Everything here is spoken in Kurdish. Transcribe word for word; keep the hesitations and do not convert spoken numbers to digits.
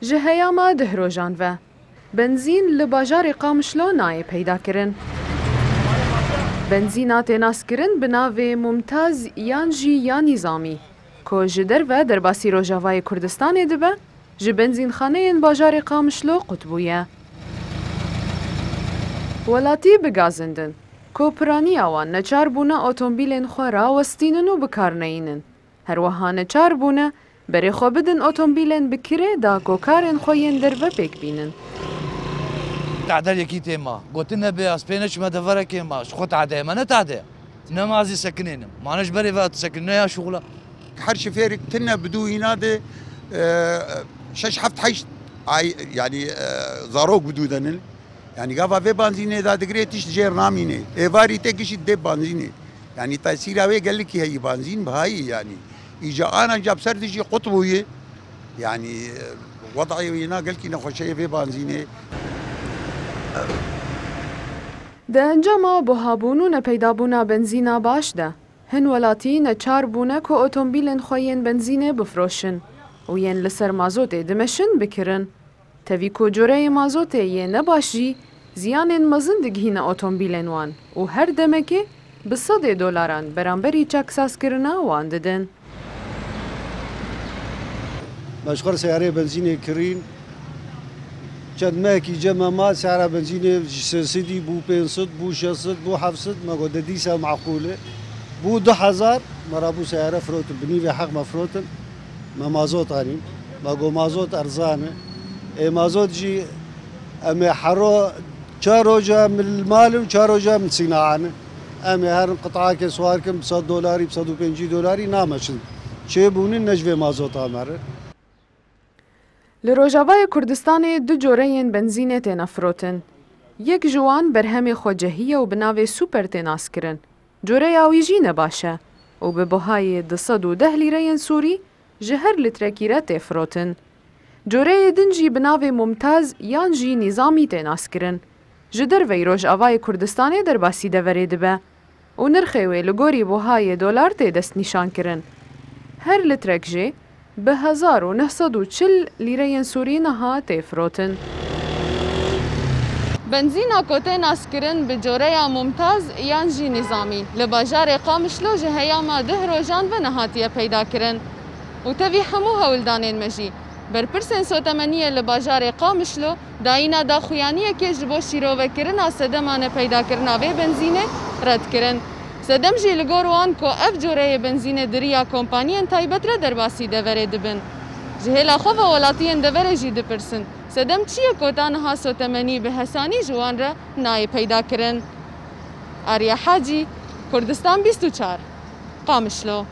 Ji heyama deh rojan ve benzîn li bajarê Qamişlo nayê peyda kirin. Benzîna tê naskirin bi navê Mumtaz yan jî ya Nîzamî, ku ji derve derbasî Rojavayê Kurdistanê dibe, ji benzînxaneyên bajarê Qamişlo qut bûye. Welatî bi gazindin, ku piraniya wan neçar bûne otomobîlên xwe rawestînin û bi kar neyînin. Her wiha neçar bûne berê xwe bidin otomobîlên bi kirê da ku karên xwe yên derve pêk bînin. Tadel yekî tê ma. Gotin nebe ez pê neçime deverekê ma. Ji xwe tade me ne tade. Ne ma ez ê sekinênim. Ma ne ji berê ve tu sekin ne ya şuxula. Her şofêrik tine bi dû îna de, e, şeş heft heşt ay, yani, e, zarok bi dû denin. Yani gava vê banzînê da digirê tişt jêr namînê. Êvarî tê gişî dê banzînê. Yani tesîra wê gelekî heyî banzîn bihayî yani. Îca ana ca bi ser dijî qut bûyî. Yani, e, wedayê wîna gelkî nexweşeyê vê banzînê. Di encama buhabûn û nepeydabûna benzîna baş de, hin welatî neçar bûne ku otomobîlên xwe yên benzînê bifroşin û yên li ser mazotê dimeşin bikirin. Tevî ku coreyê mazotê yê ne baş jî ziyanên mezin digihîne otomobîlên wan û her demekê bi sedê dolaran beramberî çaksazkirina wan didin. Me ji xwe re seyareyê benzînê kirîn. Çend mehekî cem me ma, seyara benzînê ji sê sedî bû pênc sed, bû şeş sed, bû heft sed, me got de dîsa meqûl e. Bû du hezar, me rabû seyare firotin, bi nîvê heq me firotin. Me mazot anîn. Me got mazot erzan e. Ê mazot jî em ê hero çar roja em li mal in û çar roja em li sînaan in. Em ê herin qit'akê siwar kin bi sed dolarî, bi sed û pêncî dolarî nameşin. Çêbûnin ne ji vê mazota me re. Li Rojavayê Kurdistanê du coreyên benzînê têne firotin. Yek ji wan berhemê xwecehî ye û bi navê Super tê naskirin. Coreya wî jî ne baş e û bi buhayê du sed û deh lîreyên Sûrî ji her litrekî re tê firotin. Coreyê din jî bi navê Mumtaz yan jî Nîzamî tê naskirin. Ji derveyî Rojavayê Kurdistanê derbasî deverê dibe û nirxê wê li gorî buhayê dolar tê destnîşankirin. Her litrek jê bi hezar û neh sed û çil lîreyên Sûrî niha tê firotin. Benzîna ku tê naskirin bi coreya Mumtaz yan jî Nîzamî li bajarê Qamişlo ji heyama deh rojan ve nehatiye peydakirin. Û tevî hemû hewldanên me jî, berpirsên sotemeniyê li bajarê Qamişlo dayîna daxuyaniyekê ji bo şîrovekirina sedema nepeydakirina vê benzînê red kirin. Sedem jî li gor wan ku ev coreyê benzînê di riya kompaniyên taybet re derbasî deverê dibin. Ji hêla xwe ve welatiyên deverê jî dipirsin, sedem çi ye ku ta niha sotemenî bi hesanî ji wan re nayê peydakirin? Arya Hacî, Kurdistan bîst û çar, Qamişlo.